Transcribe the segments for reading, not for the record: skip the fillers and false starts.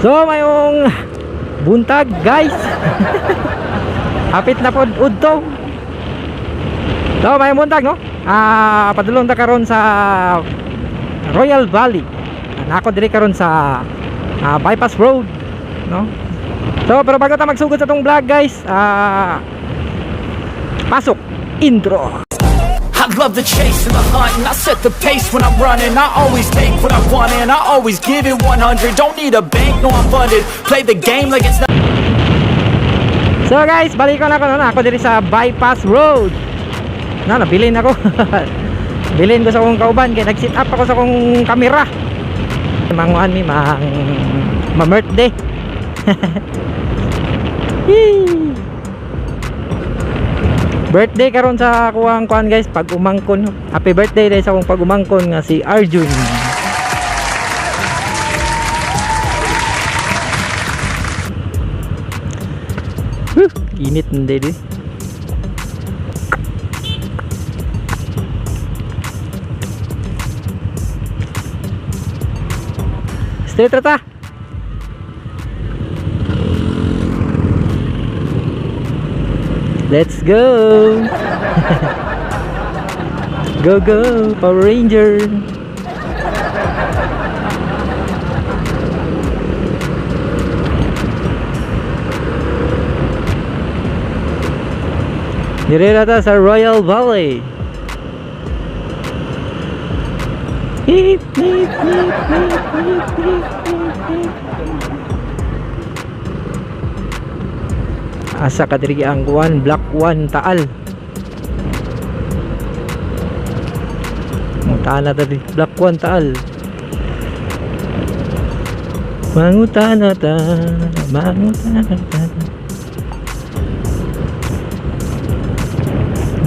So mayong buntag, guys. Hapit na pod udto. So mayong buntag, no? Padulong ta karon sa Royal Valley. Nako diri karon sa Bypass Road, no? So pero bago ta magsugod sa tong vlog, guys, pasok intro. I love the chase and the hunt, and I set the pace when I'm running. I always take what I want and I always give it 100. Don't need a bank, no, I'm funded. Play the game like it's not So guys, balik ko na ako, no? Ako diri sa Bypass Road. Na, nabilin ako. Bilin ko sa akong kauban kay nag-sit up ako sa akong kamera. Manguan mi mang ma-birthday. Yee! Birthday karon sa kuwang kuan, guys, pag umangkon. Happy birthday dahil sa akong pag umangkon nga si Arjun. Whew, init na dito. Straight ra ta. Let's go. Go go Power Ranger. Dire ra ta sa Royal Valley. Hip, hip, hip, hip, hip, hip, hip, hip. Asa ka diri ang kuan, Block 1 Taal. Mangutana ta diri, Block 1 Taal. Mangutana ta, mangutana ta.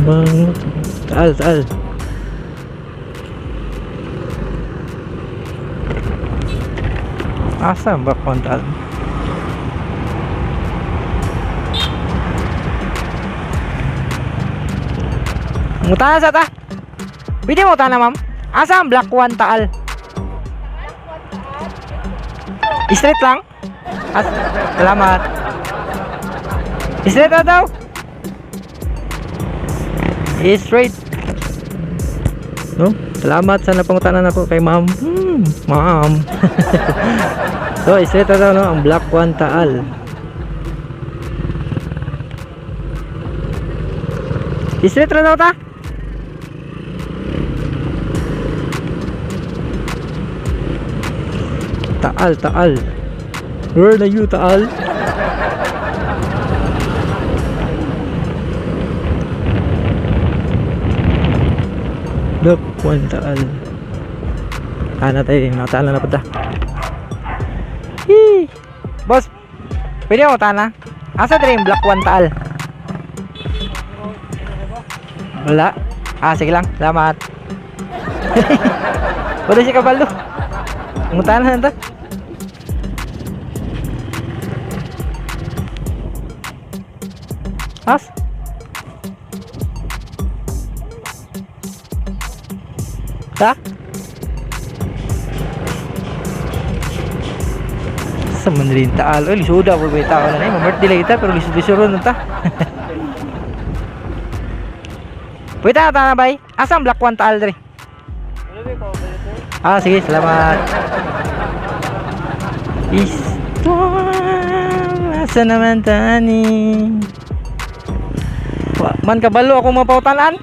Mangut Taal, Taal. Asa ang Block 1 Taal? Mangutana sa ta. Pwede mo tana, ma'am? Asa ang Block 1 Taal? Straight lang? As salamat. Straight na daw. Straight. No? Salamat sa napangutanan ako kay ma'am. Ma'am. So, straight na daw, no? Ang Block 1 Taal. Straight na daw ta? Taal, Taal. Where are you, Taal? Look, one Taal. Taal na tayo, nakataal na napunta. Hee! Boss, pwede mo tana? Asa diri yung Block 1 Taal? Wala. Ah, sige lang. Salamat. Wala siya kabalo. Mutana na ta. As? Ta? Sa man rin Taal. Oy, lisuda po ba yung tao na na. Mamert delay ta, pero lisod-lisod ron ta. Pwede ta na bay? Asa ang Block 1 Taal dre? Ah, sige, salamat. Is asa naman tani? Wa man kabalo ako mapautanan.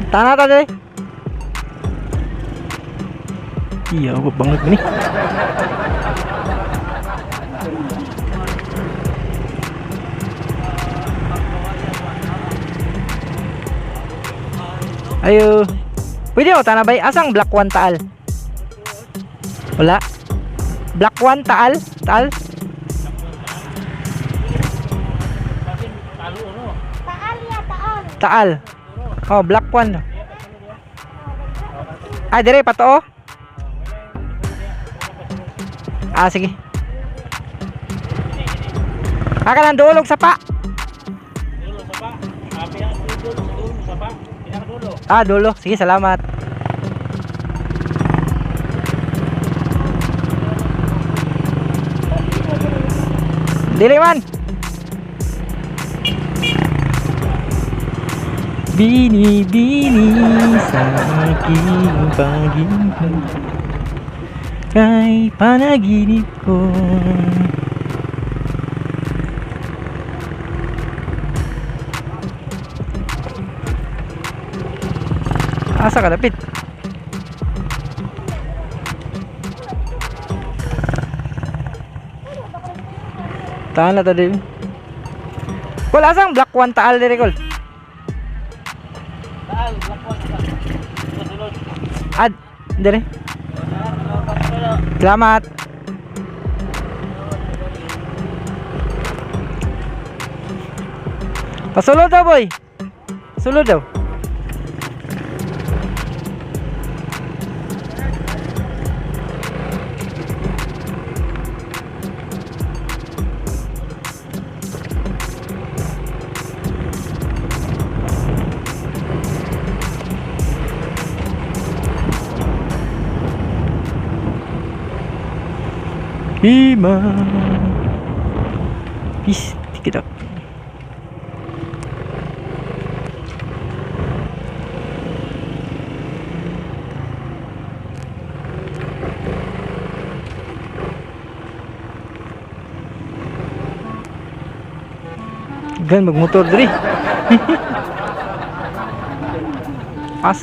Tana ta dre. Iya, ako banget ni. Ayo. Pwede mo tana bay? Asang Block 1 Taal? Wala. Block 1 Taal? Taal? Taal ya, taal. Taal. Oh, Block 1. Ah, dire patoo. Ah, sige. Ah, kanang duolog sa pa. Ah, dulo. Sige, salamat. Dili man. Bini bini sa aking pag-ibig kay panaginip ko. Asa ka lapit? Tahan na to din. Kol, asang Block 1 Taal dire, Kol? Taal, Block 1. Ad, dire. Salamat. Pasulod daw, boy. Sulod daw. Lima. Peace. Take it up. Gan magmotor diri. Pas.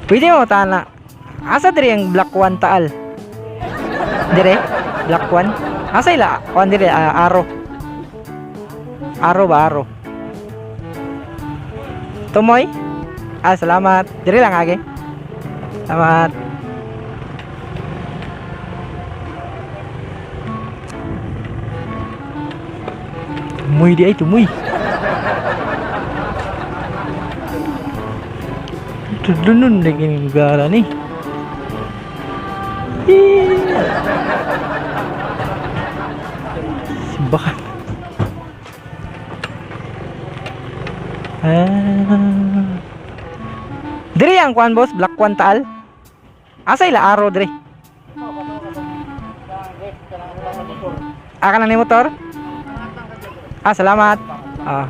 Pwede mo tana. Asa diri ang Block 1 Taal? Dire? Block 1? Asa ila? Kuan dire ah, aro. Aro ba aro? Tumoy? Ah, salamat. Dire lang age. Salamat. Tumoy di ay tumoy. Tudunun lagi ni negara ni. Simbahan. Ah. Diri ang kuan, boss, Block 1 Taal. Asa ila aro diri? Ah, kana ni motor? Ah, salamat. Ah.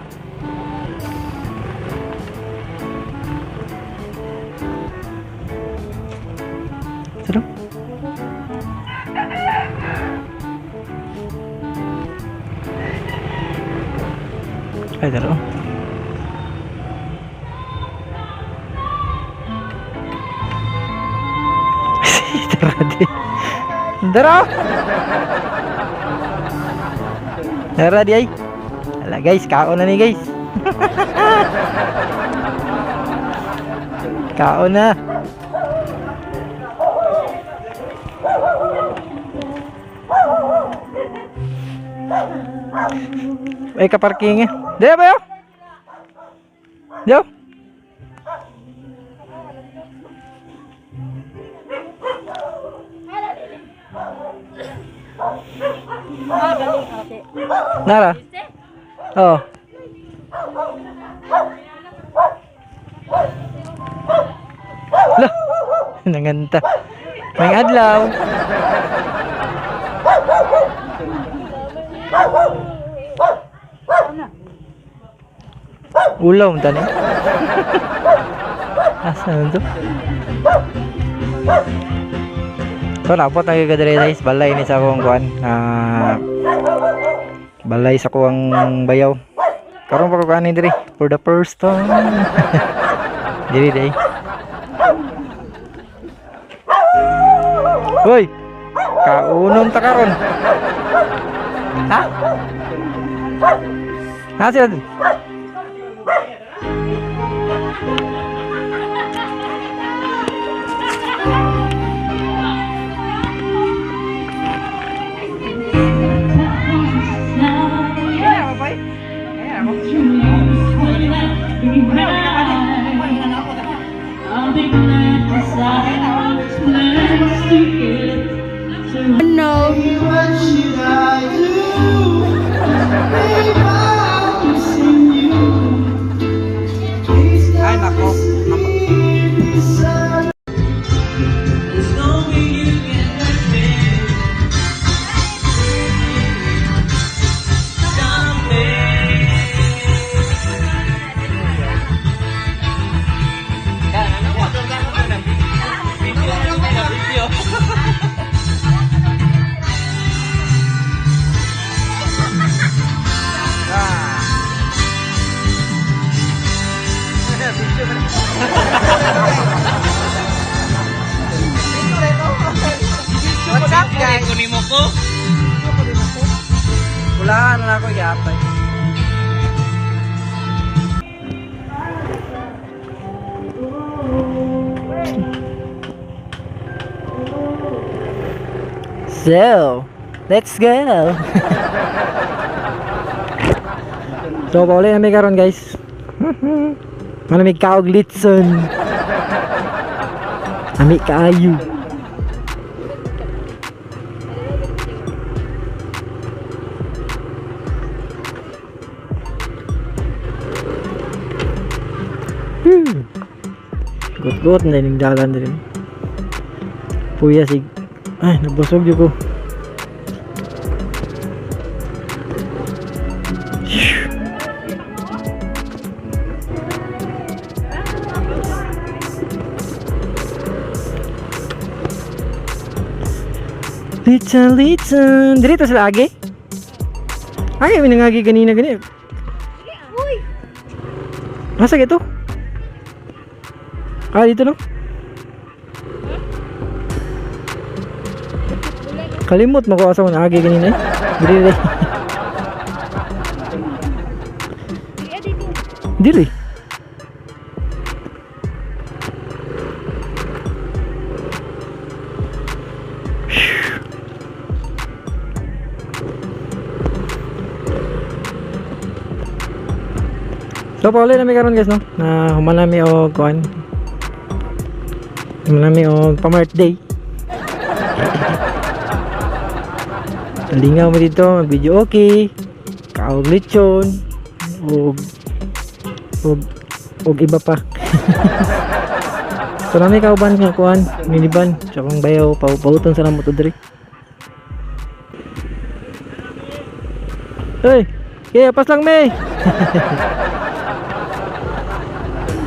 Sarap. Ay, daro. Tara di. Daro. Tara di ay. Ala guys, kaon na ni guys. Kaon na. Ay, kaparking eh. Di ba yo? Yo? Nara? Oh. Lah, nanganta. May adlaw. Ulaw man tani. Asa man to? So napot na gyud ka diri guys, balay ni sa akong kuan. Ah, balay sa kuang bayaw. Karon pa ko kanin diri for the first time. Diri day. Hoy. Kaunon ta karon. Ha? Ha sila dun? I'll be glad to sign plans to get to No. What should I do? Pulahan na ako gihapay. So, let's go. So, pauli na mi karon, guys. Malamig kaog litson. Ami kaayo. Gut-gut na yung dalan din. Puya sig. Ay, nabusog yun ko. Litson, litson. Dito sila agi. Agi, may nangagi ganina gani. Uy! Nasa gito? Ah, dito no? Kalimot mo ko asa ko naagi ganina eh. Dili dili. Iya dito. Dili. So pauli na mi karon, guys, no. Na human nami og kuan. Human nami og pa-birthday. Lingaw mo dito, mag-video okay. Kaog lechon og og og iba pa. So nami kauban nga kuan, minivan, sa akong bayaw pauton sa namo to diri. Hey, kaya pas lang me.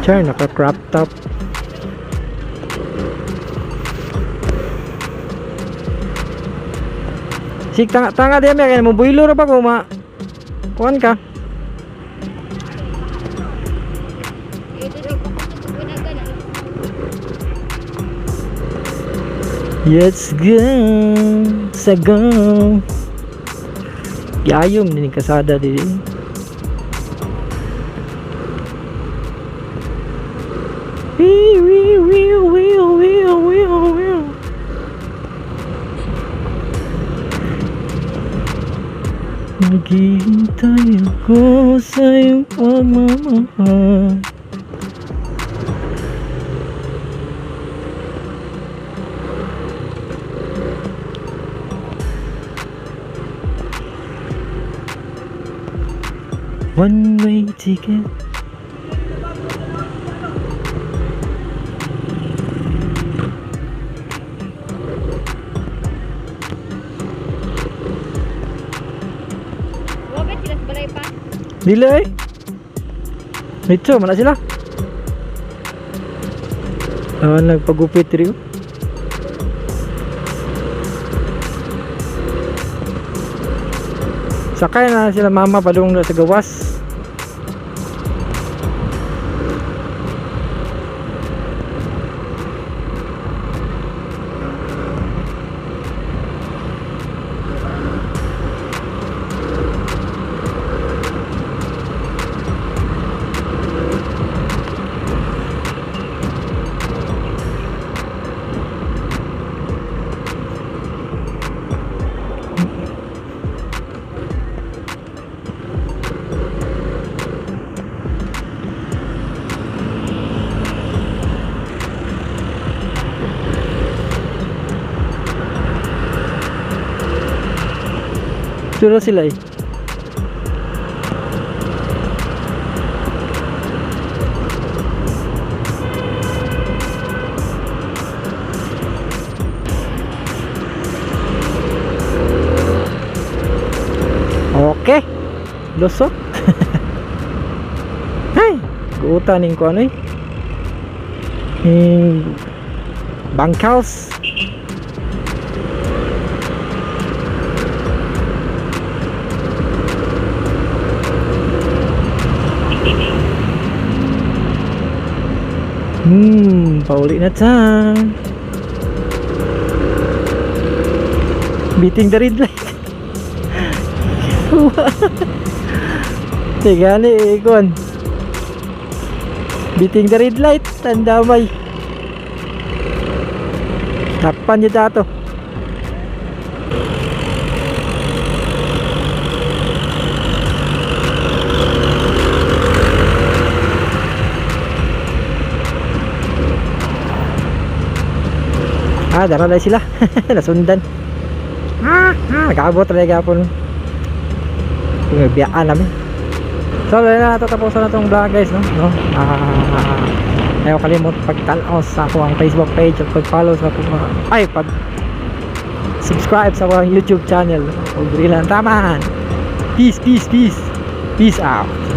Char, naka crop top. Sik tanga tanga di kaya mo builo ra pa ko ma. Kuan ka. Ito dito ko sa na. Let's go sa go. Yayom din kasada din. Wee wee wee wee wee wee wee. Naghihintay ako sa iyong pagmamahal. One way ticket. Wabet sila sa balay pa. Dili eh. Dito, mana sila? Ah, nagpagupit rin. Sakay na sila mama padung na sa gawas. Sura sila eh. Okay. Lusot. Ay, guutan ning ko ano eh. Ning bangkals. Pauli na ta. Beating the red light. Tigani ikon. Beating the red light, tandamay. Tapan niyo dato. Ah, dara na sila. Nasundan. Ah, nakaabot talaga po. Biyaan namin. So, wala na, tatapusan na tong vlog, guys, no? No? Ah, ayaw kalimot pagtanaw sa ako ang Facebook page at pag-follow sa ako ay, pag subscribe sa akong YouTube channel. Ug diri lang taman. Peace, peace, peace. Peace out.